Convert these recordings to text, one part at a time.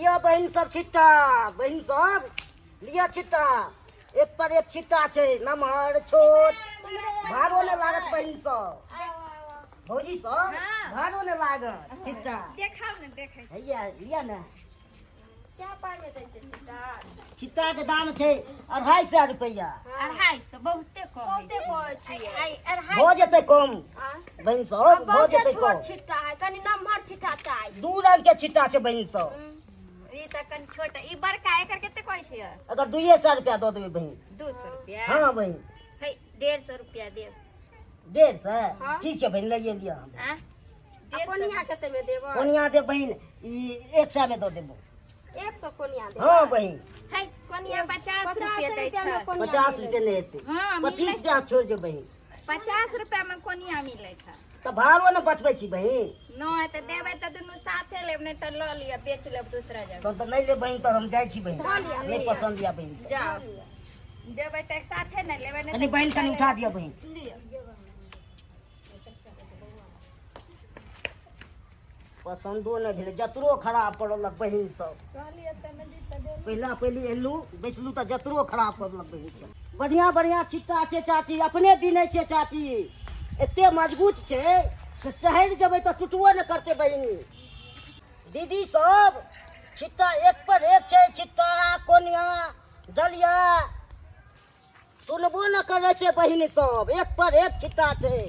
लिअ बहिन सब छिट्टा, बहिन सब लिअ छिट्टा। एक पर एक छिट्टा छै, नमहर छोट, भारो नहि लागत बहिन सब, भौजी सब भारो नहि लागत छिट्टा। देखाउ ने, देखै। हैया लिअ ने। क्या पाइ में दै छै छिट्टा? छिट्टा के दाम छै 250 रुपैआ। 250 बहुते कम, बहुते कहै छियै। अढ़ाई भऽ जेतै कम बहिन सब, भऽ बहुते जेतै छोट कम। छिट्टा है, कनि नमहर छिट्टा चाही। दू रंग के छिट्टा छै बहिन सब। ई तऽ कनि छोट, ई बड़का। एकर कते कहै छियै? अगर 200 रुपया दऽ देबै बहिन। 200 रुपया? हँ बहिन। है, 150 रुपया देब। 150? हाँ। ठीक छै बहिन, लैए लिअ। आ कोनिया कते में देब? कोनिया दे बहिन, ई 100 में दऽ देबो। 100 कोनिया देब? हँ बहिन। है, कोनिया 50 रुपया दै छै। 50 रुपये नहि हेतै। हाँ, 25 रुपया छोड़ि दे बहिन। 50 रुपया में कोनिया मिलै छै। तऽ भाड़ो ने बचबै छी बहिन। नहि तऽ देबै तऽ दुनू साथे लेब, नहि तऽ लऽ लिअ, बेच लेब दूसरा जगह। तहन तऽ नहि लेब बहिन, तऽ हम जाइ छी बहिन, धऽ लिअ, नहि लिअ। पसन्द यऽ बहिन। जाउ, देबै तऽ एक साथे ने लेबै, नहि कनि तऽ बहिन, कनि उठा दिअ बहिन। लिअ। पसन्दो नहि भेलै, जतरो खराब करलक बहिन सब। पहिला पहिली एलू, बैसलू तऽ जतरो खराब करलक बहिन सब। बढ़िआँ बढ़िआँ छिट्टा छै चाची, अपने बिनै छै चाची। एते मजबूत छै से चढ़ि जेबै तऽ टुटबो नहि करतै बहिन। दीदी सब, छिट्टा एक पर एक छै, छिट्टा कोनिया डलिया, सुनबो न करै छै बहिन सब, एक पर एक छिट्टा छै।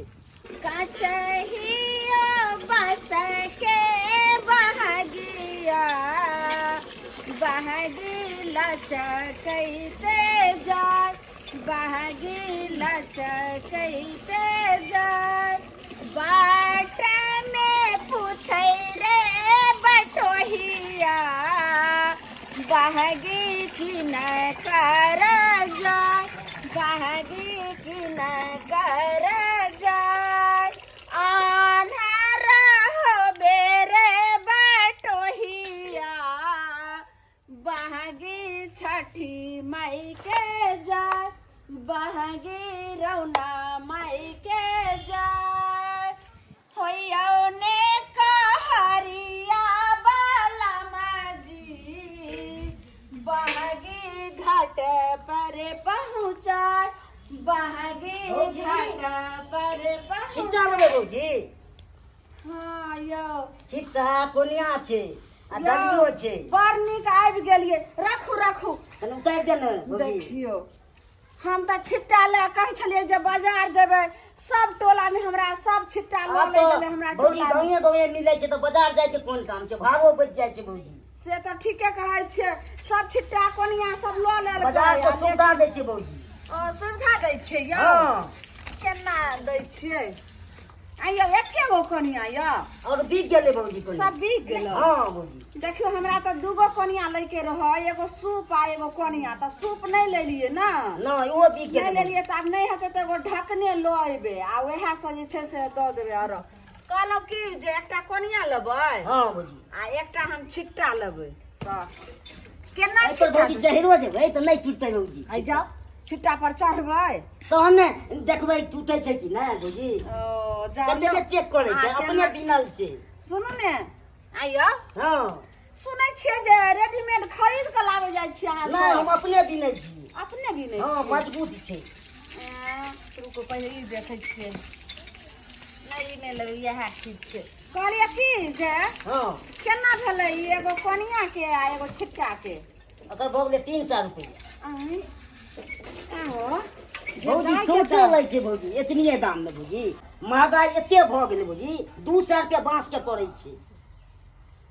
कचहियो बस के बहगिया, बहगी लचकैते जाय, बहगी लचकैते जाय। बाट में पूछै रे बटोहिया, बहगी की न कर जाय, बहगी की न कर जाय। आन्हर होबे रे बटोहिया, बहगी छठी माई के जाय, बहगी रौना माई के जाय। होइयौ ने कहरिया बाला माजी, बहगी घाट पर पहुँचाय, बहगी भौजी। घाट पर छिट्टा पहुँचाय। लेबै भौजी? हाँ यौ। छिट्टा कोनिया छै आ डलियो छै। बड़ नीक आबि गेलियै, राखू राखू। कनि उतारि दे ने भौजी। देखियौ, हम तऽ छिट्टा लए कहै छलियै जे बाजार जेबै, सब टोला में हमरा सब छिट्टा लऽ आब ले तऽ गेलै हमरा भौजी टोला मे। गाँवे गाँवे मिलै छै तऽ बाजार जाइके कोन काम छै? भाड़ो बचि जाइ छै भौजी। से तऽ ठीके कहै छियै, सब छिट्टा कोनिया सब लऽ लेलकै। बाजार से सुविधा दै छै भौजी। ओ सुविधा दै छियै यौ? हँ। केना दै छियै? आइयो एके गो कोनिया यऽ? और बिक गेलै भौजी कोनिया। सब बिक गेलै? हँ भौजी। देखियौ, हमरा तऽ दूगो कोनिया लैके रहै, एगो सूप आ एगो कोनिया, तऽ सूप नहि लेलियै ने। नहि, ओहो बिक नहि गेलै। लेलियै तऽ आब नहि हेतै तऽ एगो ढकने लऽ अयबै आ उएह से जे छै से दऽ देबै। आरो कहलहुँ की जे एकटा कोनिया लेबै हँ भौजी। आ एकटा हम छिट्टा लेबै, तऽ केना एहि पर छिट्टा भौजी चढ़ियो जेबै तऽ नहि टूटतै भौजी। आइ जाउ, छिट्टा पर चढ़बै तहन ने देखबै टूटे छै कि नहि भौजी। ओ जाउ। कते के चेक करै छै। आ, अपने केना- बिनल छै। सुनू ने, आइयो हँ। सुनै छियै जे रेडीमेड खरीद कऽ लाबै जाइ छियै अहाँ नहि, सब? हम अपने बिनै छी। अपने बिनै हँ। छियै? मजबूत छै। ऐं, रुकू, पहिले ई देखै छियै। नहि, ई नहि लेबै, इएह ठीक छै। कहलियै की जे हँ। केना भेलै ई एगो कोनिया के आ एगो छिट्टा के? एकर भऽ गेलै 300 रुपैआ। आँय, आहो भौजी सोचो लै छै भौजी, एतनिए दाममे भौजी। महगाइ एते भऽ गेलै भौजी, 200 रुपैआ बाँसके पड़ै छै,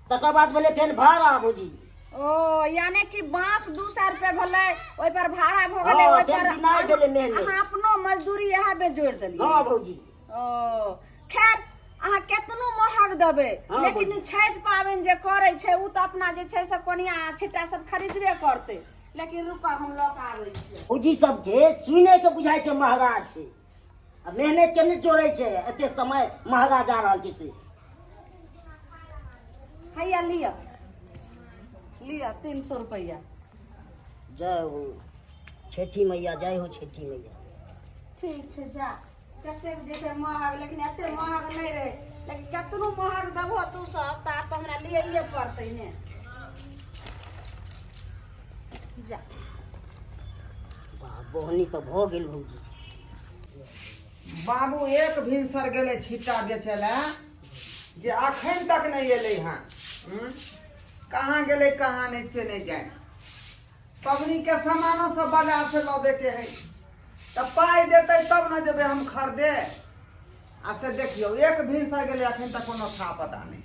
तकर बाद भेलै फेर भाड़ा भौजी। ओ यानी कि बाँस 200 रुपया भेलै, ओहि पर भाड़ा भऽ गेलै, हँ, ओहि फेर पर बिनाइ भेलै मेहनत। अहाँ अपनो मजदूरी इएह पे जोड़ि देलियै? हँ भौजी। ओ खैर, अहाँ केतनो महग देबै, हँ, लेकिन भौजी। छठि पाबनि जे करै छै ओ तऽ अपना जे छै से कोनिया छिट्टा सब खरीदबे करतै। लेकिन रुकऽ, हम लऽ कऽ आबै छियै। भौजी सबके सुने के बुझाइ छै महगा छै, आ मेहनत के नहि जोड़ै छै, एते समय महगा जा रहल छै से। हैया लिअ, लिअ 300 रुपैआ। जय हो छठि मैया, जय हो छठि मैया। ठीक छै, जा। कतेक जे छै महग, लेकिन एते महग नहि रहै, लेकिन केतनो महग देबहो तू सब तऽ आब तऽ हमरा लियैए पड़तै ने। जा। वाह, बोहनी तऽ भऽ गेल भौजी। बाबू एक भिनसर गेलै छिट्टा बेचै लए जे अखन तक नहि एलै हँ। कहाँ गेलै कहाँ नहि से नहि जानि। पबनीके सामानो सब बाजार से लबेके है, तऽ पाइ देतै तब ने जेबै हम खरीदे। आ से देखियौ एक भिनसर गेलै, अखन तक कोनो था पता नहि।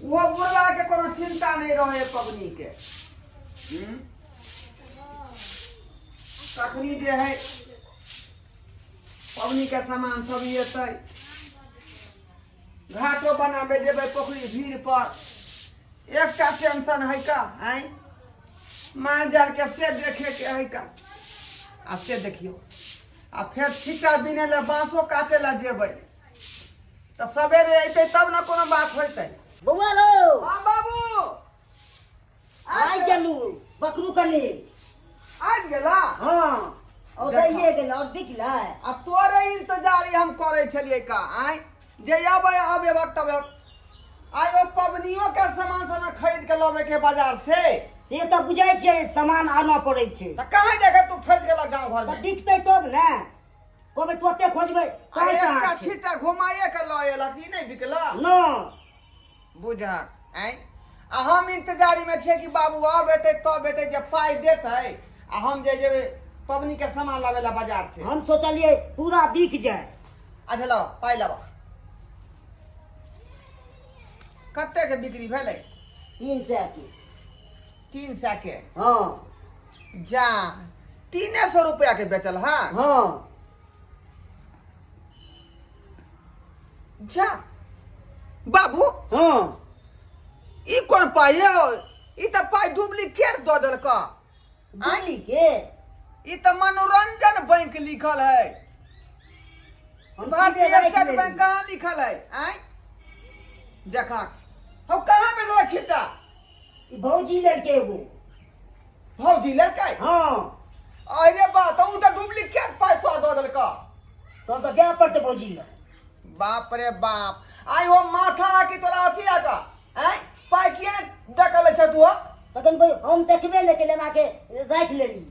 ओहो बुढ़बाके कोनो चिन्ता नहि रहै पबनीके। कखनी जे है पबनीके सामान सब एतै, घाटो बनाबे जेबै पोखरि भीड़ पर। एकटा टेंशन है का आँय, माल जाल के से देखे के है का। आ से देखियौ, आ फेर छिट्टा बिने लए बाँसो काटे लए जेबै तऽ सवेरे अयतै तब ने कोनो बात होइतै। बौआ रौ। हाँ बाबू। आइ गेलू बकरू कनी। आबि गेला? हाँ, और देखा। रहिए गेल और बिकलै। आ तोरे इंतजार हम करै छलियै का आँय, जे अबै अबे वक्त तब आइ ओ पबनियो के सामान सब ने खरीद के लबे के बाजार से। से तऽ बुझै छियै, सामान आनऽ पड़ै छै। तऽ कहाँ जाके तू फँसि गेला गाँव घर तऽ में? बिकतै तब ने कहबै, तुरते खोजबै। आ कहाँ एकटा कहाँ छै? छिट्टा घुमाइए के लऽ एलक, ई नहि बिकला न। बुझक आँय। आ हम इंतजारी में छियै कि बाबू अब एतै तब एतै जे पाइ देतै आ हम जे जेबै पबनी के सामान लाबै ला बाजार से। हम सोचलियै पूरा बिक जाय। अच्छा लाओ पाइ लाओ। कते के बिक्री भेलै? 300 के। 300 के? हाँ। जा, 300 रुपया के बेचल। हाँ। हाँ। जा बाबू। हाँ। ई कोन पाइ हो? ई तऽ पाइ डुप्लीकेट दऽ देलक। डुप्लीकेट? ई तऽ मनोरंजन बैंक लिखल है। हम भारतीय सीधे राखि स्टेट लेली। बैंक कहाँ लिखल है? आँय देखा, हम कहाँ बेचल छिट्टा? ई भौजी लेलकै एगो। भौजी लेलकै? हाँ। अरे बा, तऽ उ तऽ डुप्लीकेट पाइ तोरा दऽ देलक। तब तऽ जाय पड़तै भौजी लग। बाप रे बाप, आइ हो माथा की तोरा अथी आका आँय, पाइ किया डकल छै तू हो? तखन भाई हम देखबे नहि केलियै, एना के राखि लेली।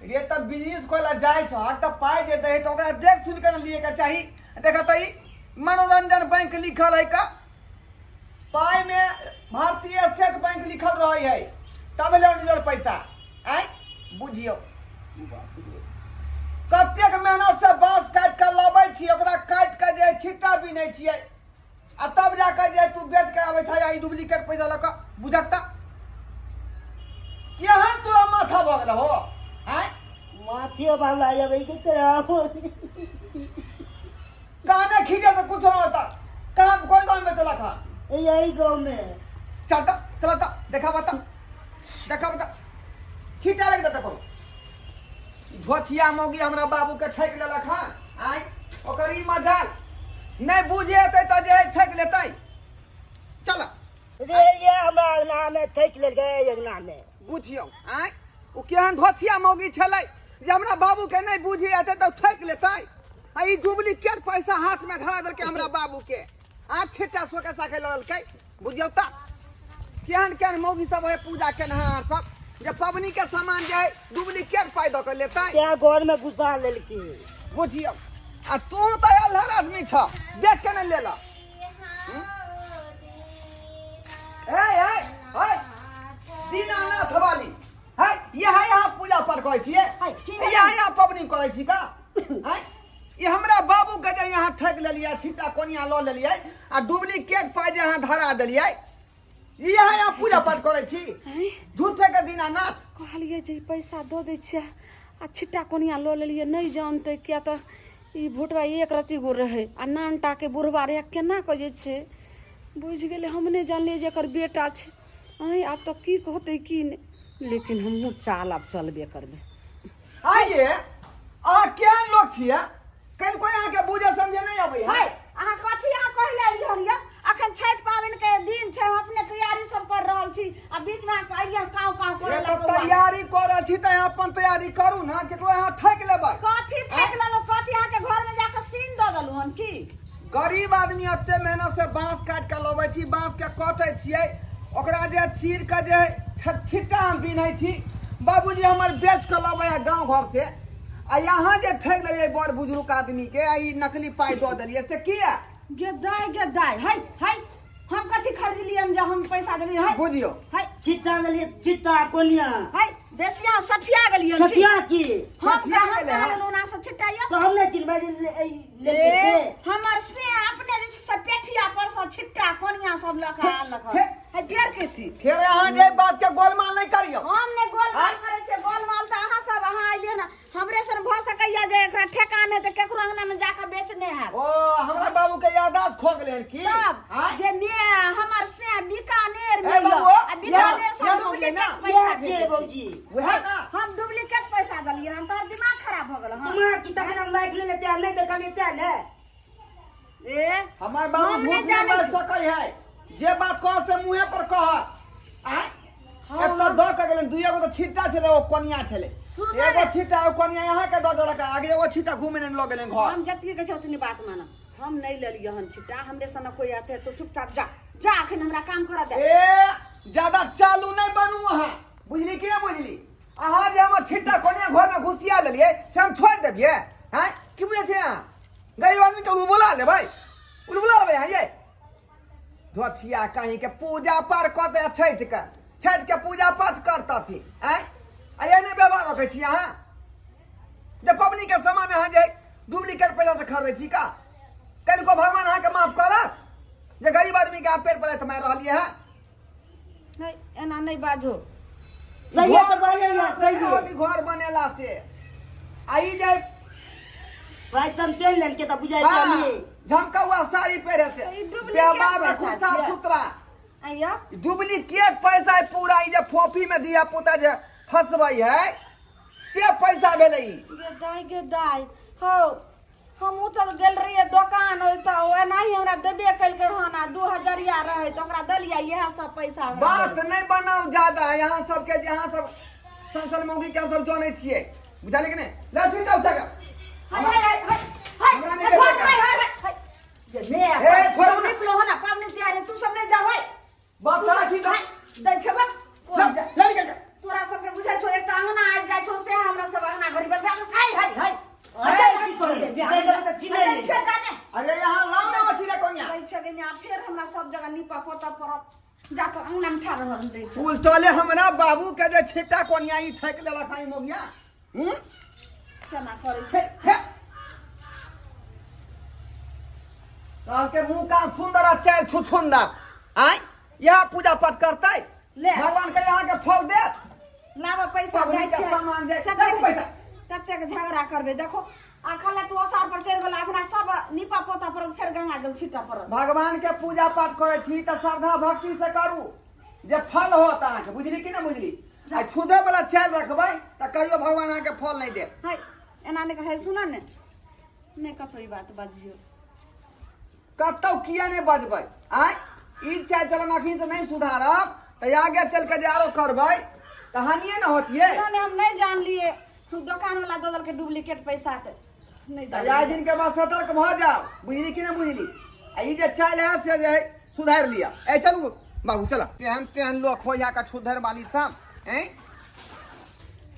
रे तऽ बिजनेस खोला जाइ छह तऽ पाइ जे दै है तऽ ओकरा देख सुनि के ने लिए के चाही। देख तऽ ई मनोरंजन बैंक लिखल है का, पाइ में भारतीय स्टेट बैंक लिखल रहे है तब ले ओरिजिनल पैसा। आँय बुझियौ कतेक मेहनत से बाँस काटि के लबै छी, ओकरा काटि के जे छिट्टा बिनै छियै आ तब जाके जे तू बेच के आबै छह आ ई डुप्लीकेट पैसा लऽ कऽ। बुझक तऽ केहन तोरा माथा भऽ गेल हो आँय? माथे वाला अबै के कराबो। काने खींचे से कुछ नहीं होता। कहाँ कोई गाँव में चला खा? यही गाँव में। चल तो चला तो देखा बता, देखा बता, छीटा लग देता। कोनो धोथिया मौगी हमरा बाबू के ठकि लेलक हँ। आँय ओकर ई मजाल नहि बुझे एतै तऽ जे ठकि लेतै। चल रे, ये हमरा अंगना में ठकि लेलकै, अंगना में। बुझियौ आँय, ओ केहन धोथिया मौगी छलै जे हमरा बाबू के नहि बुझे एतै तऽ ठकि लेतै। आ ई डुप्लीकेट पैसा हाथ में धरा देलकै हमरा बाबू के, आ छिट्टा सोके साके लड़लकै। बुझियौ तऽ केहन केहन मौगी सब है पूजा केनहार सब जे पबनी के सामान जे है डुप्लीकेट पाइ दऽ के लेतै। तें घर में घुसा लेलकै। बुझियौ, आ तू तऽ अल्हर आदमी छह, देख के नहि लेलह। हे हे हे दीनानाथ वाली है, यहाँ यहाँ पूजा पाठ करै छियै, यहाँ यहाँ पबनी करै छी का? हैं ई हमरा बाबू के जे यहाँ ठकि लेलियै, छिट्टा कोनिया लऽ लेलियै आ डुप्लीकेट पाइ जे अहाँ धरा देलियै, ई यहाँ यहाँ पूजा पाठ करै छी झूठे के दीनानाथ। कहलियै जे ई पैसा दऽ दै छियै आ छिट्टा कोनिया लऽ लेलियै, नहि जानतै, किया तऽ ई भुटबा एक रत्ती गो रहै आ नानटाके बुढ़बा रहै, केना कऽ जे छै बुझि गेलै। हम नहि जानलियै जे एकर बेटा छै। आँय, आब तऽ की कहतै की नहि, लेकिन हमहूँ चाल आब चलबे करबै। आइए अहाँ केहन लोक छियै, कनिको अहाँके बुझे समझे नहि अबै है? है, अहाँ कथी अहाँ कहै लए एलियै हन यौ? अखन छठि पाबनि के दिन छै, हम अपने तैयारी सब कर रहल छी आ बीच में अहाँ अइयै काव काव करे ये लए। तऽ बौआ। तैयारी कऽ रहल छी तऽ अहाँ अपन तैयारी करू ने, केकरो अहाँ ठकि लेबै? कथी ठकि लेलहुँ? कथी अहाँके घर में जाकऽ सीन दऽ देलहुँ हन की? गरीब आदमी एते मेहनत से बांस काटि के लबै छी, बांस के कटै छियै, ओकरा जे चीर के जे छिट्टा हम बिनै छी, बाबूजी हमर बेच कऽ लबैया गाँव घर से, आ यहाँ जे ठकि लेलियै बड़ बुजुर्ग आदमी के आ ई नकली पाइ दऽ देलियै से किया? गे दाय, गे दाय, है है, हम कथी खरीदलियै जे हम पैसा देलियै है? बुझियौ। है। छिट्टा लेलियै, छिट्टा कोनिया। है, बेसी अहाँ सठिया गेलियै की? छठिया की? हम सठिया हम गेलै कहाँ हँ। लेलहुँ ओना से छिट्टा यऽ? तऽ हम नहि चिन्हबै जे ए, लेलियै से। हमर से अपने जे छै से पेठिया पर से छिट्टा कोनिया सब लऽ कऽ आनलक हन। हे। है, फेर खेती। फेर अहाँ जे बात के गोलमाल नहि करियौ। हम नहि गोलमाल आँय? करै छियै, गोलमाल तऽ अहाँ सब, अहाँ अयलियै ने, हमरे सन भऽ सकैया जे एकरा ठेकान है तऽ केकरो अंगना में जाके बेचने हैत। ओ हमरा बाबू के याददाश्त खो गेलै हन की? तब आँय? जे मे हमर से बीकानेर में ए बाबू, यऽ, आ बीकानेर से या- हम या डुप्लीकेट ना। पैसा इएह भेजै छियै छी। भौजी। उएह ना। हम डुप्लीकेट पैसा देलियै हन, तोहर दिमाग खराब भऽ गेल हन। तुम्हारा की तखन हम राखि लेले तें नहि देखलियै तें ने। ए हमर बाबू हम नहि झूठ नहि जानै बाजि छी। सकै है, जे बात कह से मुँहे पर कहत। आँय? हाँ। एक तऽ दऽ के गेलै, दुइए गो तऽ छिट्टा छलै, ओ कोनिया छलै। सुनऽ एगो ने। छिट्टा ओ कोनिया अहाँके दऽ देलक, आगे एगो छिट्टा घूमे लऽ गेलै घर। हम जतबी कहै छी ओतनी बात मानब। हम नहि लेलियै हन छिट्टा, हमरे सनक कोइ आते तो चुपचाप जा, जा, अखन हमरा काम करऽ दे। ए ज्यादा चालू नहि बनू अहाँ, बुझली कि नहि बुझली? अहाँ जे हमर छिट्टा कोनिया घरमे घुसिया लेलियै से हम छोड़ि देबियै? आँय, की बुझै छियै अहाँ? गरीब आदमीके उलबुला लेबै, उलबुला लेबै अहाँ? ये धोथिया कहीं के पूजा पाठ करते छठि के, छठि के पूजा पाठ करतथि। आँय, आ एहने व्यवहार रखै छी अहाँ जे पबनी के सामान अहाँ जे डुप्लीकेट पैसा से खरीदै छी का? कनिको भगवान अहाँके माफ करत जे गरीब आदमी के अहाँ पेट पर मारि रहलियै हँ? नहि, एना नहि बाजो। सहिए तऽ बाजैया, सहिए। घर बनेला से आ ई जे फैशन पेन लेलकै तऽ बुझाइ छै हाँ, अमीर। झमकौआ साड़ी पहिरे से तऽ ई डुप्लीकेट व्यवहार पैसा रखू साफ छियै। सुथरा। आइया। डुप्लीकेट पैसा है पूरा, ई जे फोफी में धिया पुता जे फंसबै है से पैसा भेलै ई। गे दाइ, गे दाइ, हौ, हमहूँ तऽ गेल रहियै दोकान, ओहि तऽ ओ एनाही हमरा देबे केलकै हन, आ 2000 रहै तऽ ओकरा देलियै, इएह सब पैसा हमरा बात देलकै। नहि बनाउ ज्यादा, यहाँ सबके जे यहाँ सब संसल मौगी के हम सब जानै छियै, बुझलियै कि नहि? ले छिट्टा उठा कऽ। हाय, हाय, हाय, हाय, हाय, हमरा नहि हाय, देबै। हाय, हाय, हाय, हाय। जे ने, ए, छोड़ू सब ना। निपलो हो ना, पाबनि तिहार है, तू सब नहि जा, हाय। बात करै छी तऽ। हाय, दै छै बा, कोन जा? ले निकल के। तोरा सबके बुझै छौ, एक तऽ अंगना आबि जाइ छौ, से हमरा सब अंगना घड़ी पर जा, हाय, हाय, हाय। अरे, की करै? दै देबै तऽ चिन्है दै नहि। छै जाने। अरे यहाँ लाउ ना मछली कोनिया। दै छै गे माय, फेर हमरा सब जगह नीपा पोतऽ पड़त। जा तऽ अंगना मे ठाढ़ रहल दै छै। उल्टले हमरा बाबू के जे छिट्टा कोनिया ई ठकि लेलक हँ ई मोगिया। हूँ? केना करै छै? हे, हे। कहलकै मुँह कान सुन्दर आ चालि छुछुन्दर। आँय, इएह पूजा पाठ करतै? ले। भगवान के अहाँके फल देत। लाबऽ पैसा। पबनी जाइ के छै। सामान जाइ। कतेक देखू पैसा। कतेक झगड़ा करबै देखो, अखन ले तू ओसार पर चढ़ि गेल, अपना सब नीपा पोता पड़त, फेर गंगा जल छीटऽ पड़त। भगवान के पूजा पाठ करै छी तऽ श्रद्धा भक्ति से करू जे फल होत अहाँके, बुझली कि नहि बुझली? आ छुदे वाला चालि रखबै तऽ कहियो भगवान अहाँके फल नहि देत। है, एना नहि है, सुन ने, नहि कतौ ई बात बजियौ। कतौ किया नहि बजबै? आँय, ई चालि चलन अखन से नहि सुधारब तऽ आगे चलि कऽ जे आरो करबै तऽ हानिये ने होतियै। नहि, हम नहि जानलियै, दोकान वाला दऽ देलकै डुप्लीकेट पैसा तऽ नहि तऽ आइ जानलियै। दिन के बाद सतर्क भऽ जाउ, बुझली कि नहि बुझली? आ ई जे चालि है से जे है सुधारि लिअ। ए चलू बाबू, चल। तेहन तेहन लोक होइया का छुधर वाली सब। हैं,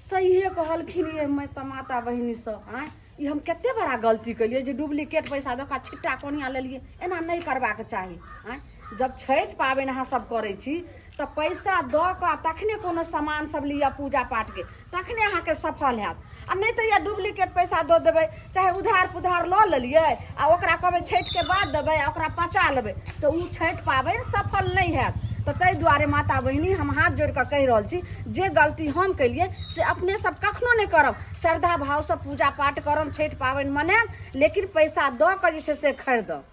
सहिए कहलखिन ये मैं तऽ माता बहिनी सब। आँय, ई हम कते बड़ा गलती केलियै जे डुप्लीकेट पैसा दऽ कऽ छिट्टा कोनिया लेलियै। एना नहि करबाक चाही। आँय, जब छठि पाबनि अहाँ सब करै छी तऽ पैसा दऽ कऽ तखने कोनो सामान सब लिअ पूजा पाठके, तखने अहाँके सफल हैत। आ नहि तऽ या डुप्लीकेट पैसा दऽ देबै, चाहे उधार पुधार लऽ लेलियै आ ओकरा कहबै छठिके बाद देबै आ ओकरा पचा लेबै, तऽ ओ छठि पाबनि सफल नहि हैत। तऽ ताहि दुआरे माता बहिनी, हम हाथ जोड़ि कऽ कहि रहल छी, जे गलती हम केलियै से अपने सब कखनो नहि करब। श्रद्धा भावसँ पूजा पाठ करब, छठि पाबनि मनायब, लेकिन पैसा दऽ कऽ जे छै से खरीदब।